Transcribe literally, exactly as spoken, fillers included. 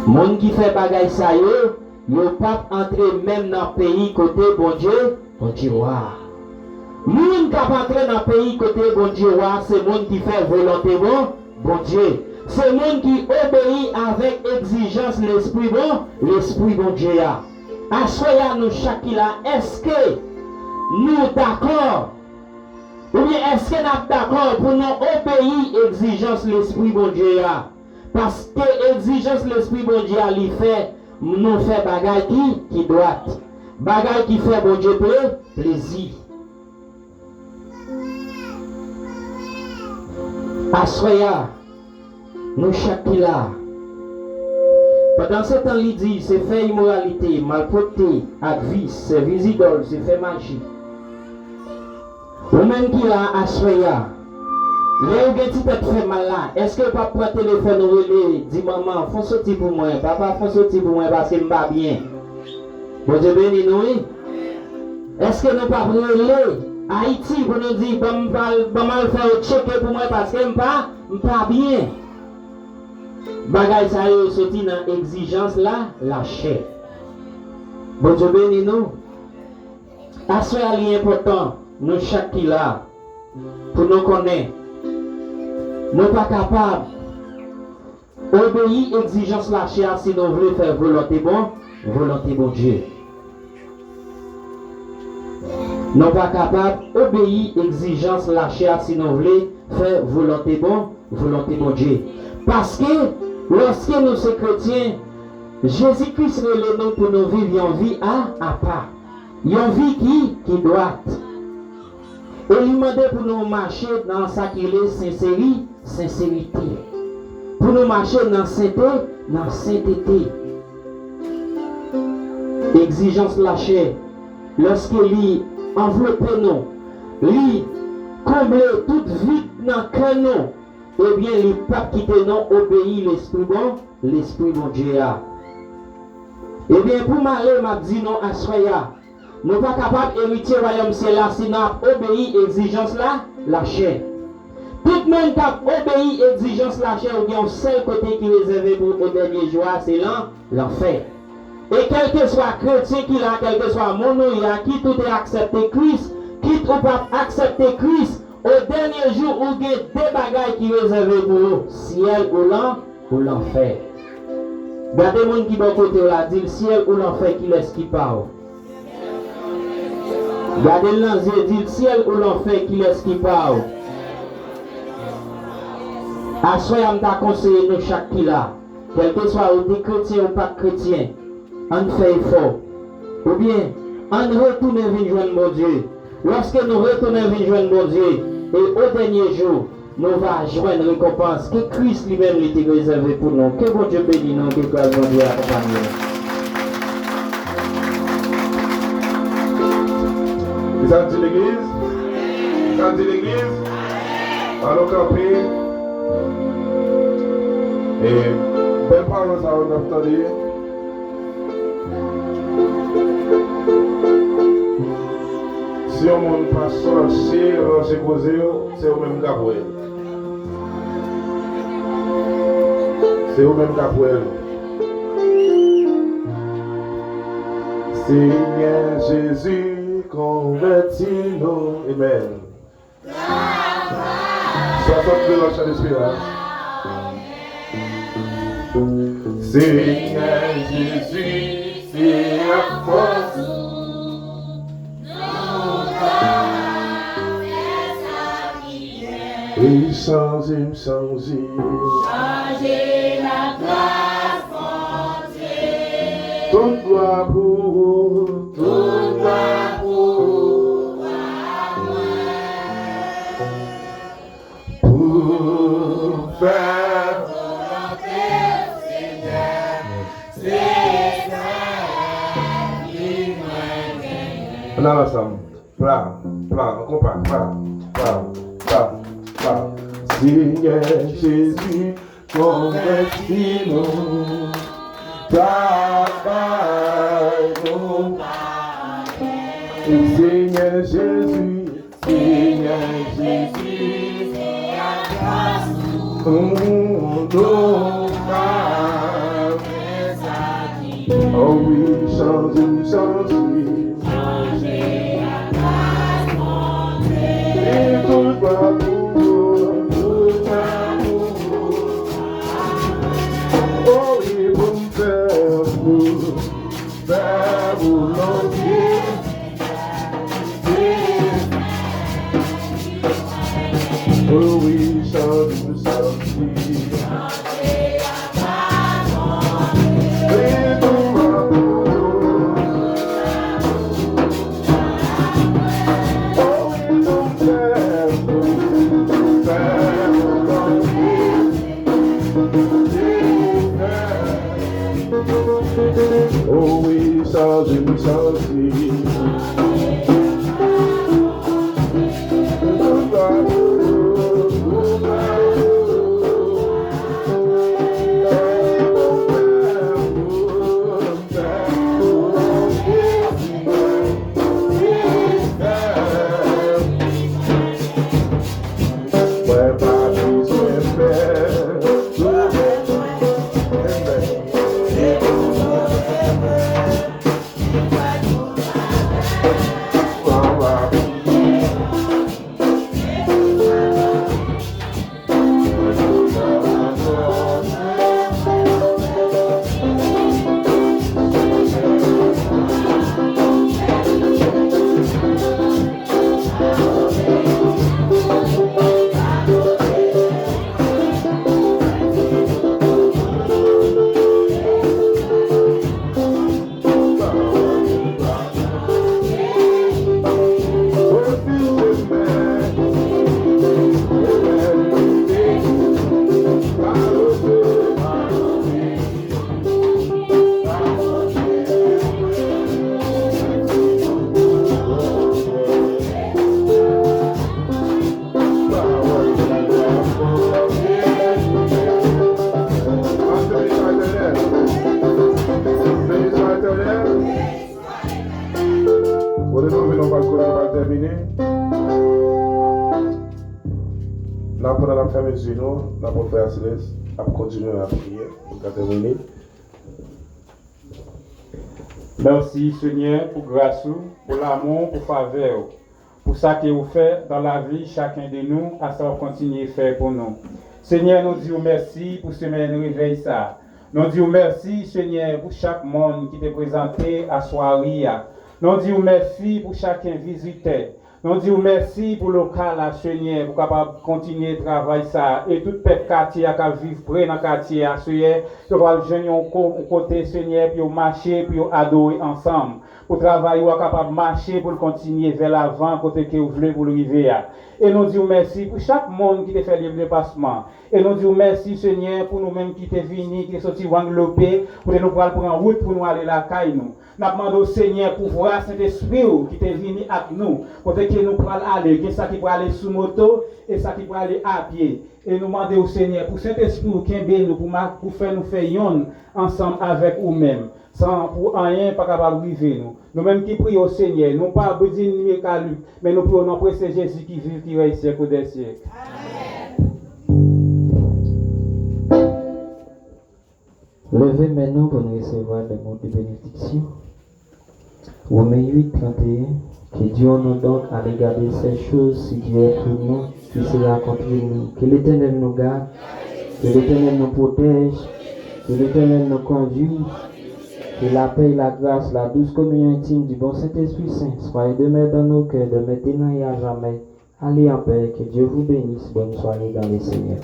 Moun ki fè bagay sa yo, yo p ap antre menm nan peyi kote Bondye, Bondye wa. Moun k ap antre nan peyi kote Bondye wa, se moun ki fè volonte bon, Bondye. Se moun ki obeyi avèk egzijans Lespri bon, Lespri Bondye a. Aswè a, nou chak ki la, èske nou dakò? Oubyen èske n ap dakò pou nou obeyi egzijans Lespri Bondye a? Paske egzijans Lespri Bondye a, li fè nou fè bagay ki, ki dwat. Bagay ki fè Bondye ple, plezi. Aswè a, nou chak ki la. Pandansetan, li di, se fè imoralite, malpwòpte, ak vis, sèvi zidòl, se fè maji. Ou menm ki la aswè a, lè ou gen ti tèt fè mal la, èske ou p ap pran telefòn ou rele, di, "Manman, fè on soti pou mwen, papa, fè on soti pou mwen, paske m pa byen"? Bondye beni nou, wi. Èske nou p ap rele Ayiti pou nou di, "Ban m al, ban m al fè yo tcheke pou mwen, paske m pa, m pa byen"? Bagay sa yo soti nan egzijans la, lachè. Bondye beni nou. Aswè a, li enpòtan, nou chak ki la, pou nou konnen, nou pa kapab obeyi egzijans lachè a si nou vle fè volonte bon, volonte Bondye. Nou pa kapab obeyi egzijans lachè a si nou vle fè volonte bon, volonte Bondye. Paske, lòske nou se kretyen, Jezi Kris rele nou pou nou viv yon vi a, apa. Yon vi ki, ki dwat. E li mande pou nou mache nan sa ki rele senseri, senserite. Pou nou mache nan sente, nan sentete. Egzijans lachè, lòske li anvlope nou, li konble tout vid nan kè nou, ebyen, li p ap kite nou obeyi Lespri bon, Lespri Bondye a. Ebyen, pou male, m ap di nou aswè a, nou pa kapab eritye wayòm syèl la si nou ap obeyi egzijans la, lachè. Tout moun k ap obeyi egzijans lachè, ou gen yon sèl kote ki rezève pou ou o dènye jou a, se lan, lanfè. E kèlkeswa kretyen ki la, kèlkeswa moun ou ye a, kit ou te aksepte Kris, kit ou p ap aksepte Kris, o dènye jou ou gen de bagay ki rezève pou ou, syèl ou lan, ou lanfè. Gade moun ki bò kote w la, di l, "Syèl ou lanfè, kilès ki pa w?" Gade l nan zye, di l, "Syèl ou lanfè, kilès ki pa w?" Aswè a, m ta konseye nou chak ki la, kèlkeswa ou te kretyen ou pa t kretyen, ann fè efò. Oubyen, ann retounen vin jwenn Bondye. Lòske nou retounen vin jwenn Bondye, e o dènye jou, nou va jwenn rekonpans ke Kris li menm li te rezève pou nou. Ke Bondye beni nou, ke gras Bondye akonpanye nou. Sa di legliz? Sa di legliz? Ann nou kanpe. E bèl pawòl sa yo n ap tande. Si yon moun pa sanse ranse koze yo, se ou menm k ap wè l. Se ou menm k ap wè l. Senyè Jezi, konvèti nou. Amen. Soixante-deux, la chante espérance. Senyè Jezi, se ak fòs ou nou ka fè sa ki byen. E chanje m, chanje. Chanje m ak gras Bondye. Tout glwa pou ou. Tout glwa pou ou, papa mwen. Pou fè volonte w, Senyè, se sèl vi mwen genyen. Ann al ansanm. Pla, pla, an konpa, pla, pla, pla, pla. Senyè Jezi, konvèti nou, ta bay nou. Senyè Jezi, Senyè Jezi, se ak fòs ou nou ka fè Chanje m, chanje. Chanje ak gras Bondye. E tout glwa pou ou, tout glwa pou ou. O wi, pou m fè pou, fè volonte. O wi, chanje m, chanje. Oh wi, chanje m, chanje. Kote nou vin, nou pral kote, nou pral tèmine. N ap, pandan n ap fèmen zye nou, n ap ofri a silans, n ap kontinye nan lapriyè pou n ka tèmine. Mèsi, Senyè, pou gras ou, pou lanmou, pou favè ou, pou sa ke ou fè dans la vie chacun de nous, a sa w ap kontinye fè pou nou. Senyè, nou di w mèsi pou semèn revèy sa a. Nou di w mèsi, Senyè, pou chak moun ki te prezante aswari a. Nou di w mèsi pou chak vizitè. Nou di w mèsi pou lokal la, Senyè, pou kapab kontinye travay sa a. E tout pèp katye a k ap viv pre nan katye a, Senyè, yo pral jwenn yon ko-, yon kote, Senyè, pou yo mache, pou yo adore ansanm. Pou travay ou a kapab mache, pou l kontinye vè lavan, kote ke w vle pou l rive a. E nou di w mèsi pou chak moun ki te fè deplasman. E nou di w mèsi, Senyè, pou nou menm ki te vini, ki te soti Guadeloupe, kote nou pral pran wout pou nou ale lakay nou. N ap mande w, Senyè, pouvwa Sentespri w ki te vini ak nou, kote ke nou pral ale, gen sa ki prale sou moto e sa ki prale a pye. E nou mande w, Senyè, pou Sentespri w kenbe nou, pou ma-, pou fè nou fè yonn ansanm avèk ou menm, san pou anyen pa kapab rive nou. Nou menm ki priye w, Senyè, nou pa Bridine ni Michaël Luc, men nou priye w nan prese Jezi ki viv, ki rèy syèk dè syèk. Amèn. Leve men nou pou n resevwa de mo de benediksyon. Women uit, trannteyen. Que Dieu nous donne à regarder ces choses, si Dieu est pour nous, qui sera contre nous. Que l'Éternel nous garde, que l'Éternel nous protège, que l'Éternel nous conduise, que la paix et la grâce, la douce communion intime du bon Saint-Esprit Saint soit et demeure dans nos cœurs de maintenant et à jamais. Allez en paix, que Dieu vous bénisse, bonne soirée dans le Seigneur.